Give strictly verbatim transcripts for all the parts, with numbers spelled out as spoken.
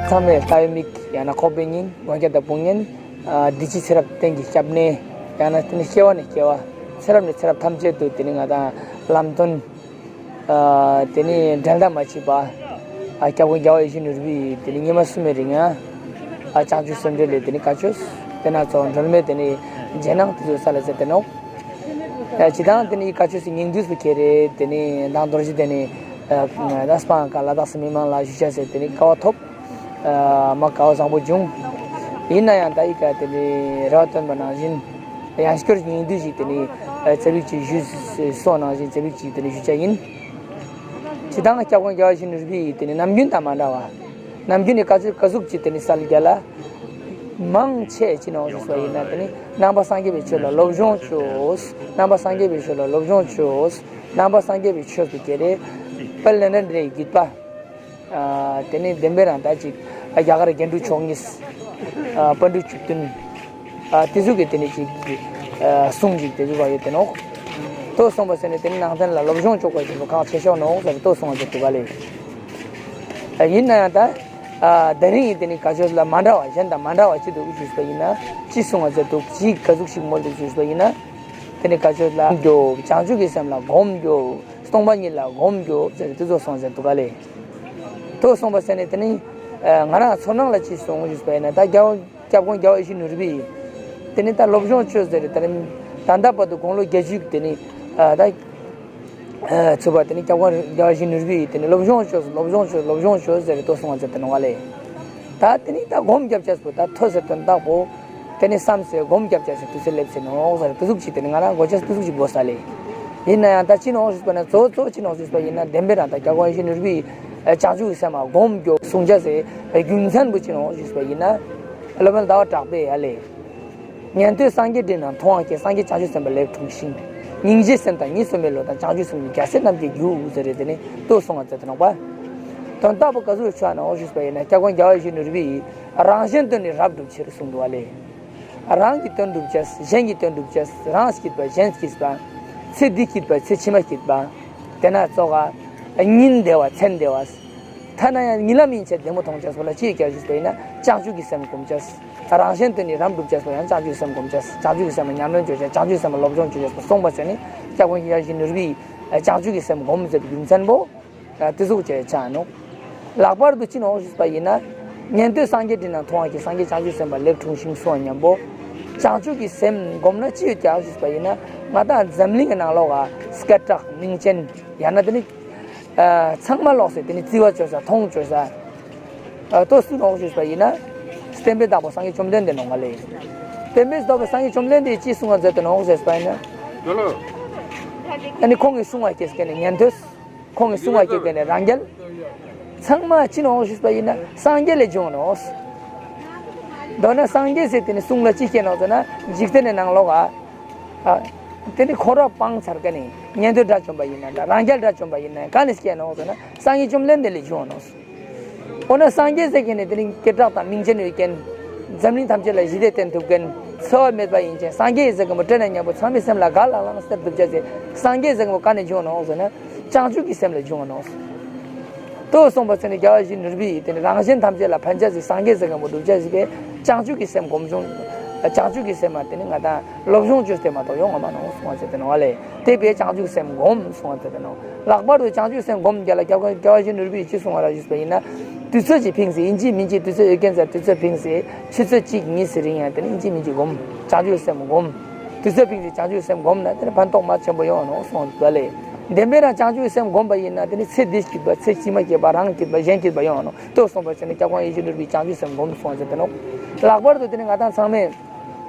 ཚང་མས་ལྟ་བའི་མིག་ཡང་ན་ཁོག་པའི་སྙིང་མགོན་སྐྱབས་དང་དཔུང་གཉེན། ཨ་བདེ་སྐྱིད་ཚེ་རབས་གཏན་གྱི་སྐྱབས་གནས། ཡང་ན་དེ་ནི་སྐྱེ་བ་ནས་སྐྱེ་བ་ཚེ་རབས་ནས་ཚེ་རབས་ཐམས་ཅད་དུ་དེ་ནི་ང་དང་ལམ་སྟོན། ཨ་དེ་ནི་འགྲན་ཟླ་མ་མཆིས་པ། ཨ་སྐྱབས་མགོན་རྒྱལ་བ་ཡིད་བཞིན་ནོར་བུའི་དེ་ནི་ཉི་མ་གསུམ་མའི་རིང་ཡང་ཨ་བྱང་ཆུབ་སེམས་འགྲེལ་ལས་དེ་ནི་བཀའ་ཆོས་དེ་ན་ཚོ་སྒྲོལ་མའི་དེ་ནི་རྗེས་གནང་དེ་ཚོ་ས་ལ་ཟེར་ཏེ་ནོག་ཨ་སྤྱིར་བཏང་དེ་ནི་བཀའ་ཆོས་སུ་སྙིང་བསྡུས་སུ་ཁྱེར་རེ་དེ་ནི་མདང་རྡོ་རྗེ་དེ་ནི་ཨ་ད་སྤང་ཀ་ལ་དྭགས་སུ་མི་མང་ལ་ཞུ་བྱ་ཟེར་དེ་ནི་དཀའ་བ་ཐོབ། ཨ་མ་དཀའ་བ་བཟང་པོ་བྱུང་། ཡིན་ན་ཡང་ད་ཡི་ག་དེ་ནི་རེ་བ་བཏོན་པ་ནང་བཞིན་ཡང་སྐྱོར་སྙིང་བསྡུས་ཤིག་དེ་ནི་ཨ་ཚེ་བིག་ཅིག་ཞུ་སོ་ནང་བཞིན་ཚེ་བིག་ཅིག་དེ་ནི་ཞུ་བྱ་ཡིན། སྤྱིར་བཏང་སྐྱབས་མགོན་རྒྱལ་བ་ཡིད་བཞིན་ནོར་བུའི་དེ་ནི་ནམ་རྒྱུན་དང་མ་འདྲ་བ། ནམ་རྒྱུན་ནི་བཀའ་ཆོས་ཀ་ཟུག་ཅིག་དེ་ནི་སལ་རྒྱ་ལ། མང་ཆེ་ཅི་ནང་ཞུས་པ་ཡིན་ན་དེ་ནི་ནང་པ་སངས་རྒྱས་པའི་ཆོས་ལ་སློབ་སྦྱོང་བྱོས། ནང་པ་སངས་རྒྱས་པའི་ཆོས་ལ་སློབ་སྦྱོང་བྱོས། ནང་པ་སངས་རྒྱས་པའི་ཆོས་སུ་ཁྱེར་རེ། དཔལ་ལྡན་འདྲེན་བརྒྱུད་པ། ཨ་དེ་ནི་བདེན་པའི་རང་ད་ཅིག་ཨ་རྒྱ་གར་རྒྱན་དྲུག་མཆོག་གཉིས། ཨ་པཎ་གྲུབ་བཅུ་བདུན། ཨ་དེ་ཚོ་གི་དེ་ནི་ཅིག་ཨ་གསུང་ཅིག་དེ་ཚོ་བ་ཡོད་དེ་ནོག་ཏོ་གསུངས་པ་ཟེར་ནས་དེ་ནི་ནང་བསྟན་ལ་སློབ་སྦྱོང་བྱོས་དགོས་ཞེས་པ་ཁག་ཆེ་ཤོས་ནོག་ཟེར་ཏོ་གསུངས་པ་ཟེར་འདུག་ག་ལེ། ཨ་ཡིན་ན་ཡང་ད་ཨ་དེ་རིང་ཡིན་དེ་ནི་བཀའ་ཆོས་ལ་མ་འདྲ་བ་གཞན་དང་མ་འདྲ་བ་ཅི་འདུག་ཞུས་པ་ཡིན་ན་ཅི་གསུངས་པ་ཟེར་འདུག་ཅིག་ག་ཟུག་ཞིག་མོལ་འདུག་ཞུས་པ་ཡིན་ན། དེ་ནི་བཀའ་ཆོས་ལ་སྒོམ་རྒྱོབ། བྱང་ཆུབ་ཀྱི་སེམས་ལ་སྒོམ་རྒྱོབ། སྟོང་པ་ཉིད་ལ་སྒོམ་རྒྱོབ་ཟེར་དེ་ཚོ་གསུངས་ཟེར་འདུག་ག་ལེ། ཏོ་གསུངས་པ་ཟེར་ནས་དེ་ནི་ཨ་ང་རང་ཚོར་སྣང་ལ་ཅི་གསུངས་ཞུས་པ་ཡིན་ན་ད་རྒྱལ་བ་སྐྱབས་མགོན་རྒྱལ་བ་ཡིད་བཞིན་ནོར་བུས་དེ་ནི་ད་སློབ་སྦྱོང་བྱོས་ཟེར་ད་ནི་ད་ལྟ་བར་དུ་དགུང་ལོ་བརྒྱད་ཅུ་དེ་ནི་ཨ་ད་ཚུགས་པ་དེ་ནི་སྐྱབས་མགོན་རྒྱལ་བ་ཡིད་བཞིན་ནོར་བུས་དེ་ནི་སློབ་སྦྱོང་བྱོས་སློབ་སྦྱོང་བྱོས་སློབ་སྦྱོང་བྱོས་ཟེར་ཏོ་གསུངས་པ་ཟེར་དེ་ནོག་ག་ལེ། ད་དེ་ནི་ད་སྒོམ་རྒྱབ་བྱས་པོ་ད་ཐོས་ཟེར་དོན་དག་པོ། དེ་ནི་བསམ་ཟེར་སྒོམ་རྒྱབ་བྱས་ཟེར་དུས་ཚོད་སླེབས་ཟེར་ནོག་ཟེར་དུ་ཟུག་ཅིག་དེ་ནི་ང་རང་གོ་ཆ་དུ་ཟུག་ཅིག་དགོས་ས་ལེ། ཡིན་ན་ཡང་ད་ཅི་ནོག་ཞུས་པ་ན་གཙོ་བོ་གཙོ་བོ་ཅི་ནོག་ཞུས་པ་ཡིན་ན་བདེན་པའི་རང་ད་སྐྱབས་མགོན་ཡིད་བཞིན་ནོར་བུའི་བྱང་ཆུབ་སེམས་མ་སྒོམ་རྒྱོབ་གསུང་བྱ་ཟེར་རྒྱུ་མཚན་པོ་ཅི་ནོག་ཞུས་པ་ཡིན་ན། སློབ་དཔོན་ཟླ་བ་གྲགས་པས་ཡ་ལེ། ཉན་ཐོས་སངས་རྒྱས་དྲིན་ནི་མཐོང་བ་སྐྱེས། སངས་རྒྱས་བྱང་ཆུབ་སེམས་དཔའ་ལེགས་འཁྲུངས་ཤིང་། སྙིང་རྗེའི་སེམས་དང་གཉིས་སུ་མེད་བློ་དང་། བྱང་ཆུབ་སེམས་ཀྱི་རྒྱལ་སྲས་རྣམས་ཀྱི་རྒྱུ་ཟེར་རེ་དེ་ནི་ལྟོས་གསུང་བ་མཛད་དེ་ནོག་པ། དོན་དག་པོ་ག་ཟུག་ཆོག་ནའོ་ཞུས་པ་ཡིན་ན་སྐྱབས་མགོན་རྒྱལ་བ་ཡིད་བཞིན་ནོར་བུས་རང་གཞན་དོན་ནི་རབ་བསྒྲུབ་ཕྱིར་གསུངས་འདུག་བ་ལེ། རང་གི་དོན་སྒྲུབ་བྱས། གཞན་གྱི་དོན་སྒྲུབ་བྱས། རང་སྐྱིད་པ་གཞན་སྐྱིད་པ། ཚེ་འདི་སྐྱིད་པ་ཚེ་ཕྱི་མ་སྐྱིད་པ། དེ་ན་ཙོགས་ཉིན་བདེ་བ་མཚན་བདེ་བ། ཐ་ན་ཡང་ཉིན་ལ་མིན་ཆད་བདེ་མོ་མཐོང་བྱས་སོགས་ལ་ཅི་ཡོད་ཀྱང་ཞུས་པ་ཡིན་ན་བྱང་ཆུབ་ཀྱི་སེམས་སྒོམ་བྱས། རང་གཞན་དོན་ནི་རབ་བསྒྲུབ་བྱས་སོགས་ཡང་བྱང་ཆུབ་ཀྱི་སེམས་སྒོམ་བྱས། བྱང་ཆུབ་ཀྱི་སེམས་ལ་ཉམས་ལེན་བྱོས་བྱས་བྱང་ཆུབ་ཀྱི་སེམས་ལ་སློབ་སྦྱོང་བྱོས་བྱས་སོགས་གསུངས་པ་ཟེར་ནི་སྐྱབས་མགོན་རྒྱལ་བ་ཡིད་བཞིན་ནོར་བུས་བྱང་ཆུབ་ཀྱི་སེམས་སྒོམ་ཟེར་བའི་རྒྱུ་མཚན་པོ། དེ་ཟུག་བྱས་ཆགས་ནོག་ལྷག་པར་དུ་ཅི་ནོག་ཞུས་པ་ཡིན་ན། ཉན་ཐོས་སངས་རྒྱས་དྲིན་ལ་མཐོང་བ་སྐྱེས། སངས་རྒྱས་བྱང་ཆུབ་སེམས་དཔའ་ལེགས་འཁྲུངས་ཤིང་གསུངས་པ་མཉམ་པོ། བྱང་ཆུབ་ཀྱི་སེམས་སྒོམ་ན་ཅི་ཡོད་ཀྱང་ཞུས་པ་ཡིན་ན། ང་དང་འཛམ་གླིང་གི་ནང་ལོགས་ཀ་སྐད་གྲགས་མིང་ཅན་ཡང་ན་དེ་ནི། ཨ་ཚང་མ་ལོགས་སེ་དེ་ནི་བརྩི་བ་བཅོལ་ས་མཐོང་བཅོལ་ས། ཨ་ཏོ་སུ་ནོག་ཞུས་པ་ཡིན་ན། བསྟན་པའི་བདག་པོ་སངས་རྒྱས་བཅོམ་ལྡན་འདས་ནོག་ལེ། བསྟན་པའི་བདག་པོ་སངས་རྒྱས་བཅོམ་ལྡན་འདས་ཀྱིས་གསུངས་པ་མཛད་དེ་ནོག་ཟེར་པ་ཡིན་ན། ཨ་ནི་ཁོང་གིས་གསུངས་པ་སྐད་སྐད་ནི་ཉན་ཐོས། ཁོང་གིས་གསུངས་པ་སྐད་སྐད་ནི་རང་རྒྱལ། ཚང་མ་ཅི་ནོག་ཞུས་པ་ཡིན་ན་སངས་རྒྱས་ལས་བྱུང་ནོག་མདོར་ན་སངས་རྒྱས་ཟེར་དེ་ནི་གསུང་ལ་ཅི་སྐྱེས་ནོག་ཟེར་ན་འཇིག་རྟེན་ནི་ནང་ལོགས་ཨ། ཨ། དེ་ནི་འཁོར་བ་སྤངས་ཚར་ཀ་ནི་ཉན་ཐོས་དགྲ་བཅོམ་པ་ཡིན་ན་འདྲ་རང་རྒྱལ་དགྲ་བཅོམ་པ་ཡིན་ན་ག་ནས་སྐྱེས་ནོག་ཟེར་ན་སངས་རྒྱས་བཅོམ་ལྡན་འདས་ལས་བྱུང་ནོག་འོ་ན་སངས་རྒྱས་ཟེར་མཁན་ནི་དེ་རིང་སྐད་གྲགས་དང་མིང་ཅན་ཡོད་མཁན། འཛམ་གླིང་ཐམས་ཅད་ལ་ཞི་བདེ་བསྟན་ཐུབ་མཁན། འཚེ་བ་མེད་པ་ཡིན་མཁན་སངས་རྒྱས་ཟེར་མཁན་པོ་དྲན་ན་མཉམ་པོ་ཚང་མའི་སེམས་ལ་དགའ་ལྷང་ལྷང་སྟེར་ཐུབ་ཅེས་ཟེར། སངས་རྒྱས་ཟེར་མཁན་པོ་ག་ནས་བྱུང་ནོག་ཟེར་ན། བྱང་ཆུབ་ཀྱི་སེམས་ལས་བྱུང་བ་ནོག་ཏོ་གསུངས་པ་ཚེ་ནི་རྒྱལ་བ་ཡིད་བཞིན་ནོར་བུ་ཡིས་དེ་ནི་རང་གཞན་ཐམས་ཅད་ལ་ཕན་ཆ་ཟིག་སངས་རྒྱས་ཟེར་མཁན་པོ་སྒྲུབ་ཆ་ཟིག་པས་བྱང་ཆུབ་ཀྱི་སེམས་སྒོམ་བྱུང་། བྱང་ཆུབ་ཀྱི་སེམས་མ་དེ་ནི་ང་དང་སློབ་སྦྱོང་བཅོས་ཏེ་མ་གཏོགས་ཡོང་ང་མ་ནོག་གསུངས་པ་ཚེ་དེ་ནོག་ལེ། དེ་བས་བྱང་ཆུབ་སེམས་སྒོམ་གསུངས་པ་ཚེ་དེ་ནོག་ལྷག་པར་དུ་བྱང་ཆུབ་སེམས་སྒོམ་རྒྱ་ལ་སྐྱབས་མགོན་རྒྱལ་བ་ཡིད་བཞིན་ནོར་བུ་ཡིས་ཅི་གསུངས་པ་ར་ཞུས་པ་ཡིན་ན། དུས་ཚོད་ཀྱིས་ཕིངས་སེ་ཡིན་གཅིག་མིན་གཅིག་དུས་ཚོད་ཡོད་མཁན་ཚ་དུས་ཚོད་ཕིངས་སེ་ཆུ་ཚོད་གཅིག་གཉིས་སུ་རིང་ཡང་དེ་ནི་ཡིན་གཅིག་མིན་གཅིག་སྒོམ། བྱང་ཆུབ་སེམས་སྒོམ། དུས་ཚོད་ཕིངས་སེ་བྱང་ཆུབ་སེམས་སྒོམ་ན་དེ་ནི་ཕན་ཐོགས་མ་ཆེན་པོ་ཡོང་ནོག་གསུངས་པ་ལེ། བདེན་པའི་རང་བྱང་ཆུབ་སེམས་སྒོམ་པ་ཡིན་ན་དེ་ནི་ཚེ་འདི་སྐྱིད་པ་ཚེ་ཕྱི་མ་སྐྱིད་པ་རང་སྐྱིད་པ་གཞན་སྐྱིད་པ་ཡོང་ནོག་ཏོ་གསུངས་པ་ཚེ་ནི་སྐྱབས་མགོན་ཡིད་བཞིན་ནོར་བུའི་བྱང་ཆུབ་སེམས་སྒོམ་གསུངས་པ་ཚེ་དེ་ནོག་ལྷག་པར་དུ་དེ་ནི་ང་དང་ཚང་མས།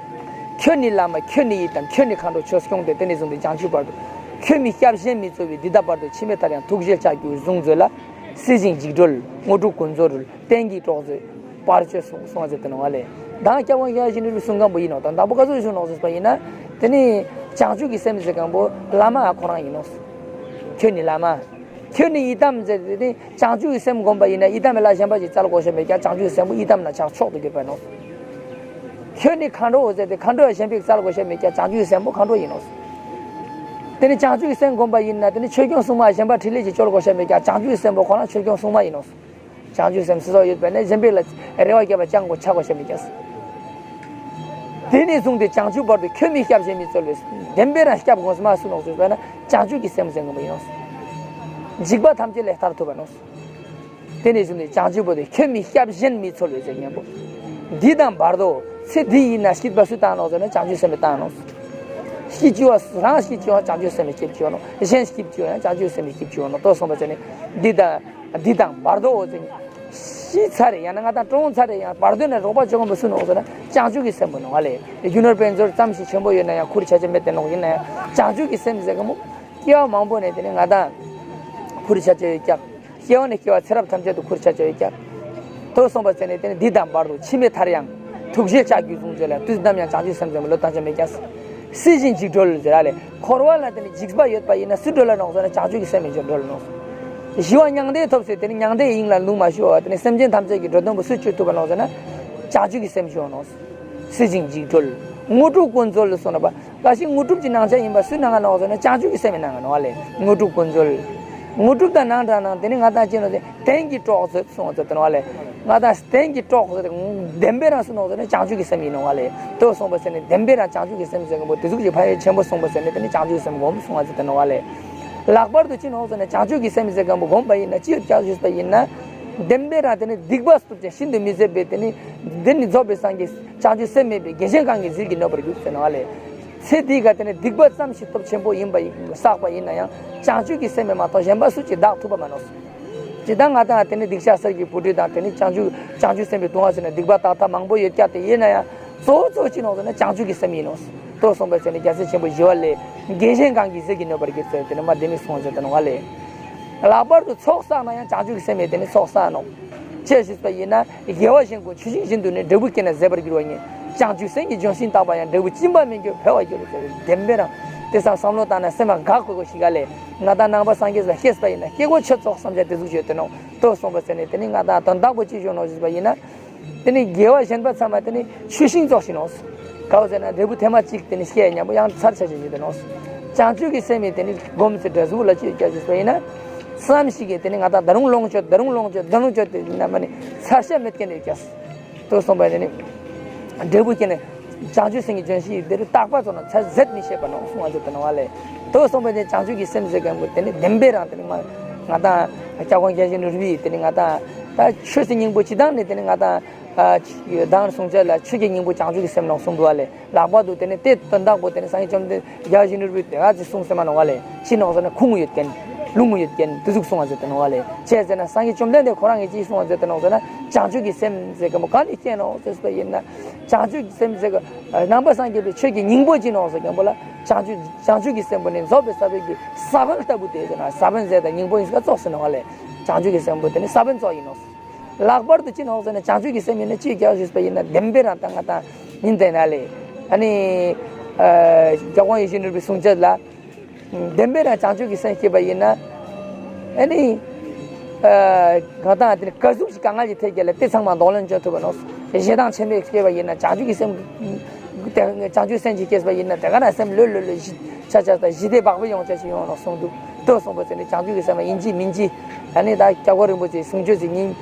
ཁྱོད་ནི་བླ་མ་ཁྱོད་ནི་ཡི་དམ། ཁྱོད་ནི་མཁའ་འགྲོ་ཆོས་སྐྱོང་སྟེ། དེ་ནས་བཟུང་སྟེ་བྱང་ཆུབ་བར་དུ། ཁྱོད་མི་སྐྱབས་གཞན་མི་འཚོལ་བའི། འདི་ལྟ་བར་དུ་ཕྱི་མའི་མཐར་ཡང་། ཐུགས་རྗེས་ལྕགས་ཀྱུ་བཟུང་མཛོད་ལ། སྲིད་ཞིའི་འཇིགས་སྒྲོལ་དངོས་གྲུབ་ཀུན་སྩོལ་རོལ། གཏན་གྱི་གྲོགས་མཛོད་བར་གཅོད་གསུངས་གསུངས་པ་ཚེ་དེ་ནོག་ལེ། དང་སྐྱབས་མགོན་རྒྱལ་བ་ཡིད་བཞིན་ནོར་བུའི་གསུང་སྐམ་པོ་ཡིན་ནོག་དང་དང་པོ་ག་ཚོད་གསུངས་ནོག་ཟེར་བ་ཡིན་ན། དེ་ནི་བྱང་ཆུབ་ཀྱི་སེམས་ཟེར་སྐམ་པོ་བླ་མ་ཁོ་རང་ཡིན་ནོག་ཁྱོད་ནི་བླ་མ། ཁྱོད་ནི་ཡི་དམ་ཟེར་ཏེ་ནི་བྱང་ཆུབ་ཀྱི་སེམས་བསྒོམས་པ་ཡིན་ན་ཡི་དམ་ལ་གཞན་པ་ཞིག་བཙལ་དགོས་ཤེས་མེད་ཀྱང་བྱང་ཆུབ་ཀྱི་སེམས་པོ་ཡི་དམ་ན་ཆགས་ཆོག་ཏུ་གྱུར་པ་ནོག་ཁྱོད་ནི་མཁའ་འགྲོ་ཟེར་ཏེ་མཁའ་འགྲོ་ལ་གཞན་པ་ཞིག་བཙལ་དགོས་ཤེས་མེད་ཀྱང་བྱང་ཆུབ་ཀྱི་སེམས་པོ་མཁའ་འགྲོ་ཡིན་ནོག་དེ་ནི་བྱང་ཆུབ་ཀྱི་སེམས་བསྒོམས་པ་ཡིན་ན་དེ་ནི་ཆོས་སྐྱོང་སྲུང་མ་གཞན་པ་ཕྲིན་ལས་ཀྱིས་སྐྱོར་དགོས་ཤེས་མེད་ཀྱང་བྱང་ཆུབ་ཀྱི་སེམས་པོ་ཁོ་རང་ཆོས་སྐྱོང་སྲུང་མ་ཡིན་ནོག་བྱང་ཆུབ་སེམས་སུ་སོགས་ཡོད་པས་ན་གཞན་པའི་ལ་རེ་བ་བསྐྱེད་པ་ཅང་གོ་ཆག་པ་བྱ་མི་སྐྱེ། དེ་ནས་བཟུང་སྟེ་བྱང་ཆུབ་བར་དུ་ཁྱོད་མི་སྐྱབས་གཞན་མི་འཚོལ་བས། བདེན་པའི་རང་སྐྱབས་སྒོམ་སྨྲ་སུ་ནོག་ཟེར་བས་ན་བྱང་ཆུབ་ཀྱི་སེམས་ཟེར་གི་མོ་ཡིན་ནོ། འཇིགས་པ་ཐམས་ཅད་ལས་ཐར་ཐུབ་པ་ནོ། དེ་ནས་བཟུང་སྟེ་བྱང་ཆུབ་བར་དུ་ཁྱོད་མི་སྐྱབས་གཞན་མི་འཚོལ་བས་ཟེར་མཁན་པོ། འདི་དང་བར་དོ་ཚེ་འདི་ཡིན་ན་སྐྱིད་པ་སུ་བཏང་ནོག་ཟེར་ན་བྱང་ཆུབ་སེམས་དཔས་བཏང་ནོག། སྐྱིད་ཅི་བ་རང་སྐྱིད་ཅི་བ་བྱང་ཆུབ་སེམས་དཔས་སྐྱིད་ཅི་བ་ནོ། གཞན་སྐྱིད་ཅི་བ་ཡང་བྱང་ཆུབ་སེམས་དཔས་སྐྱིད་ཅི་བ་ནོ། ལྟོས་སོང་པ་བྱས་ནས་འདི་དང་འདི་དང་བར་དོ་ཟེར། ཤི་ཚར་རེ་ཡང་ན་ང་དང་གྲོངས་ཚར་རེ་ཡང་བར་དོ་ནས་རོགས་པ་བྱེད་ཀྱི་མི་སུ་ནོག་ཟེར་ན་བྱང་ཆུབ་ཀྱི་སེམས་པོ་ནོ་བ་ལས། རྒྱུ་ནོར་དཔལ་འབྱོར་ཙམ་ཞིག་ཆེན་པོ་ཡོད་ན་ཡང་ཁུར་ཆ་ཆེ་མེད་དེ་ནོག་ཡིན་ན་ཡང་བྱང་ཆུབ་ཀྱི་སེམས་ཟེར་གི་མོ། སྐྱེ་བ་མང་པོ་ནས་དེ་ནས་ང་དང་ཁུར་ཆ་ཆེ་ཡོད་ཀྱང་། སྐྱེ་བ་ནས་སྐྱེ་བ་ཚེ་རབས་ཐམས་ཅད་དུ་ཁུར་ཆ་ཆེ་ཡོད་ཀྱང་། ཐོས་སོང་པ་ཟེར་ནས་དེ་ནས་འདི་དང་བར་དུ་འཆི་མེད་མཐར་ཡང་། ཐུགས་རྗེའི་ལྕགས་ཀྱུས་བཟུང་མཛད་ལ་དུས་ནམ་ཡང་བྱང་ཆུབ་སེམས་ཙམ་ལོ་ཏང་ཆ་མེད་ཀྱང་། སྲིད་ཞིང་འཇིག་སྒྲོལ་ཟེར་ར་ལས་འཁོར་བ་ལ་དེ་ནས་འཇིགས་པ་ཡོད་པ་ཡིན་ན་སུ་སྒྲོལ་ལ་ནོག་ཟེར་ན་བྱང་ཆུབ་ཀྱི་སེམས་ཡིན་ཅེས་སྒྲོལ་ལ་ནོག། ཞི་བ་མྱང་འདས་ཐོབ་ཟེར་དེ་ནས་མྱང་འདས་དབྱིངས་ལ་ལུང་མ་ཞུ་བ་དེ་ནས་སེམས་ཅན་ཐམས་ཅད་ཀྱི་འགྲོ་དོན་པོ་སུ་བཅོས་ཐུབ་པ་ནོག་ཟེར་ན། བྱང་ཆུབ་ཀྱི་སེམས་ཞུ་བ་ནོག། སྲིད་ཞིང་འཇིག་སྒྲོལ། དངོས་གྲུབ་ཀུན་སྩོལ་ལ་སོགས་ན་པ། བཀའ་བཞིན་དངོས་གྲུབ་ཀྱི་སྣང་ཆ་ཡིན་པ་སུའི་ནང་ང་ནོག་ཟེར་ན་བྱང་ཆུབ་ཀྱི་སེམས་ཡིན་ནང་ང་ནོག་ལས། དངོས་གྲུབ་ཀུན་སྩོལ། དངོས་གྲུབ་དང་ནང་འདྲ་ནང་དེ་ནི་ང་དང་ཅི་ནོག་ཟེར་དོན་གྱི་གྲོགས་མཛོད་གསུངས་པ་ཟེར་དེ་ནོག་ལས། ང་དང་དོན་གྱི་གྲོགས་མཛོད་བདེན་པའི་རང་སུ་ནོག་ཟེར་ན་བྱང་ཆུབ་ཀྱི་སེམས་ཡིན་ནོག་ལས། དོ་གསུངས་པ་ཟེར་ནས་བདེན་པའི་རང་བྱང་ཆུབ་ཀྱི་སེམས་ཟེར་མཁན་པོ་དེ་ཟུག་གི་ཕན་ཡོན་ཆེན་པོ་གསུངས་པ་ཟེར་ནས་དེ་ནི་བྱང་ཆུབ་ཀྱི་སེམས་སྒོམ་གསུངས་པ་ཟེར་དེ་ནོག་ལས། ལྷག་པར་དུ་ཅི་ནོག་ཟེར་ན་བྱང་ཆུབ་ཀྱི་སེམས་ཟེར་མཁན་པོ་སྒོམ་པ་ཡིན་ན་ཅི་ཡོད་ཀྱང་ཞུས་པ་ཡིན་ན། བདེན་པའི་རང་དེ་ནི་སྡིག་པ་སྟོབས་ཅན་ཤིན་ཏུ་མི་བཟད་པས་དེ་ནི་འདི་ནི་རྫོགས་པའི་སངས་རྒྱས། བྱང་ཆུབ་སེམས་མེད་པའི་དགེ་གཞན་གང་གིས་ཟིལ་གྱིས་གནོན་པར་འགྱུར་ཟེར་ནོག་ལས། ཚེ་འདི་ག་དེ་ནི་སྡིག་པ་ཙམ་ཞིག་སྟོབས་ཆེན་པོ་ཡིན་པ་ཡིན་བསགས་པ་ཡིན་ན་ཡང་བྱང་ཆུབ་ཀྱི་སེམས་མེད་མ་གཏོགས་གཞན་པ་སུ་གཅིག་བདག་ཐུབ་པ་མ་ནོག། ཇི་ལྟར་ང་དང་དེ་ནི་སྡིག་བཤགས་གསེར་གྱི་སྤུ་གྲི་དང་དེ་ནི་བྱང་ཆུབ་བྱང་ཆུབ་སེམས་དཔའི་དུང་བ་ཟེར་ནས་སྡིག་པ་དག་དག་མང་པོ་ཡོད་ཀྱང་དེ་ཡིན་ན་ཡང་གཙོ་བོ་གཙོ་ཅི་ནོག་ཟེར་ན་བྱང་ཆུབ་ཀྱི་སེམས་ཡིན་ནོག། དོ་གསུངས་པ་ཟེར་ནས་རྒྱལ་སྲས་ཆེན་པོ་ཞི་བ་ལྷས་དགེ་གཞན་གང་གིས་ཟིལ་གྱིས་གནོན་པར་འགྱུར་ཟེར་དེ་ནི་མ་དེ་མི་གསུངས་ཟེར་དེ་ནོག་ལས། ལྷག་པར་དུ་ཚོགས་བསགས་ན་ཡང་བྱང་ཆུབ་ཀྱི་སེམས་ཡིན་དེ་ནི་ཚོགས་བསགས་ནོག། ཅེས་ཞུས་པ་ཡིན་ན། དགེ་བ་གཞན་ཀུན་ཆུ་ཤིང་བཞིན་དུ་ནི། འབྲས་བུ་སྐྱེས་ན་ཟད་པར་འགྱུར་བ་ཉིད། བྱང་ཆུབ་སེམས་ཀྱི་ལྗོན་ཤིང་བཏགས་པ་ཡང་། འབྲས་བུ་སྦྱིན་པ་མི་འགྱུར་འཕེལ་བར་འགྱུར་ཟེར་བའི་བདེན་པའི་རང་དེ་སང་བསམ་བློ་བཏང་ན་སེམས་ལ་དགའ་དགོས་དགོས་ཤིག་ག་ལས། ང་དང་ནང་པ་སངས་རྒྱས་ལ་སྐྱེས་པ་ཡིན་ན་སྐྱེ་སྒོ་ཆོད་ཙོགས་བསམ་བྱ་དེ་ཟུག་བརྗོད་དེ་ནོག། དོ་གསུངས་པ་ཟེར་ནས་དེ་ནི་ང་དང་དོན་དག་པོ་ཅི་བྱུང་ནོག་ཞུས་པ་ཡིན་ན། དེ་ནི་དགེ་བ་གཞན་པ་ཚང་མ་དེ་ནི་ཆུ་ཤིང་ཙོགས་ཤིག་ནོག། ག་བ་ཟེར་ན་འབྲས་བུ་ཐེངས་མ་གཅིག་དེ་ནི་སྐྱེས་ཉམ་པོ་ཡང་ཚར་ཆ་ཆ་ཞིག་དེ་ནོག། བྱང་ཆུབ་ཀྱི་སེམས་ཡིན་དེ་ནི་སྒོམ་ཚེ་འབྲས་བུ་ལ་ཅི་ཡོད་ཀྱང་ཞུས་པ་ཡིན་ན། བསམ་ཞིག་གིས་དེ་ནི་ང་དང་ད་རུང་ལོངས་སྤྱོད་ད་རུང་ལོངས་སྤྱོད་ད་རུང་སྤྱོད་དེ་ཡིན་ན་མ་ནི་ཚར་ཤ་མེད་མཁན་རེད་ཀྱང་། དོ་གསུངས་པ་དེ་ནི། འབྲས་བུ་སྐྱེས་ནས། བྱང་ཆུབ་སེམས་ཀྱི་ལྗོན་ཤིང་ཡིན་དེ་རུ་རྟག་པ་ཚོ་ན་ཚར་ཟད་མི་ཤེས་པ་ནོག་གསུངས་པ་ཟེར་དེ་ནོག་བ་ལས། དོ་གསུངས་པ་དེ་བྱང་ཆུབ་ཀྱི་སེམས་ཟེར་མཁན་པོ་དེ་ནི་བདེན་པའི་རང་དེ་ནི་ང་ང་དང་སྐྱབས་མགོན་རྒྱལ་བ་ཡིད་བཞིན་ནོར་བུས་དེ་ནི་ང་དང་ད་ཆོས་སི་སྙིང་པོ་ཅི་དང་ནི་དེ་ནི་ང་དང་། ཨ་ཅི་དང་གསུང་བྱ་ལ་ཆོས་ཀྱི་སྙིང་པོ་བྱང་ཆུབ་ཀྱི་སེམས་ནོག་གསུངས་འདུག་བ་ལས། ལྷག་པར་དུ་དེ་ནི་དེ་དོན་དག་པོ་དེ་ནི་སངས་རྒྱས་བཅོམ་ལྡན་རྒྱལ་བ་ཡིད་བཞིན་ནོར་བུས་དེ་ག་ཅི་གསུངས་ཟེར་མ་ནོག་བ་ལས། ཅི་ནོག་ཟེར་ན་ཁུངས་ཡོད་མཁན། ལུང་ཡོད་མཁན་དེ་ཟུག་གསུངས་པ་ཟེར་དེ་ནོག་བ་ལས། ཅི་ཟེར་ན་སངས་རྒྱས་བཅོམ་ལྡན་འདས་ཁོ་རང་གིས་ཅི་གསུངས་པ་ཟེར་དེ་ནོག་ཟེར་ན། བྱང་ཆུབ་ཀྱི་སེམས་ཟེར་མཁན་པོ་ག་ནས་སྐྱེས་ནོག་ཟེར་བ་ཡིན་ན། བྱང་ཆུབ་ཀྱི་སེམས་ཟེར་མཁན་ནང་པ་སངས་རྒྱས་པའི་ཆོས་ཀྱི་སྙིང་པོ་ཅི་ནོག་ཟེར་མཁན་པོ་ལ། བྱང་ཆུབ་བྱང་ཆུབ་ཀྱི་སེམས་པོ་ནི་རྫོགས་པའི་ས་བོན་གྱི་ས་བོན་ལྟ་བུ་དེ་ཟེར་ན་ས་བོན་ཟེར་དང་སྙིང་པོ་ཡིན་ཟེར་ཙོགས་ཟེར་ནོག་བ་ལས། བྱང་ཆུབ་ཀྱི་སེམས་པོ་དེ་ནི་ས་བོན་ཙོགས་ཡིན་ནོག། ལྷག་པར་དུ་ཅི་ནོག་ཟེར་ན་བྱང་ཆུབ་ཀྱི་སེམས་ཡིན་ན་ཅི་ཡོད་ཀྱང་ཞུས་པ་ཡིན་ན་བདེན་པའི་རང་ད་ང་དང་ཡིན་དེ་ན་ལས། ཨ་ནི། ཨ་སྐྱབས་མགོན་ཡིད་བཞིན་ནོར་བུའི་གསུང་བྱ་ལ། བདེན་པའི་རང་བྱང་ཆུབ་ཀྱི་སེམས་སྐྱེས་པ་ཡིན་ན། ཨ་ནི། ཨ་ང་དང་དེ་ནི་ག་ཟུག་ཞིག་དཀའ་ངལ་གྱི་ཐད་ཀྱི་ལ་དེ་ཚང་མ་གདོང་ལེན་བྱེད་ཐུབ་པ་ནོག། ཞེ་སྡང་ཆེན་པོས་སྐྱེས་པ་ཡིན་ན་བྱང་ཆུབ་ཀྱི་སེམས། དེ་བྱང་ཆུབ་སེམས་ཀྱིས་སྐྱེས་པ་ཡིན་ན་དེ་ག་ན་སེམས་ལྷོད་ལྷོད་ལྷོད་ཞི་ཆ་ཆ་དང་ཞི་བདེ་བག་ཕེབས་ཡོང་ཆ་ཞིག་ཡོང་ནོག་གསུངས་འདུག། དོ་གསུངས་པ་ཟེར་ནས་བྱང་ཆུབ་ཀྱི་སེམས་ལ་ཡིན་གཅིག་མིན་གཅིག། ཨ་ནི་ད་སྐྱབས་མགོན་རིན་པོ་ཆེའི་གསུང་ཆོས་ཟེར་ཉིན།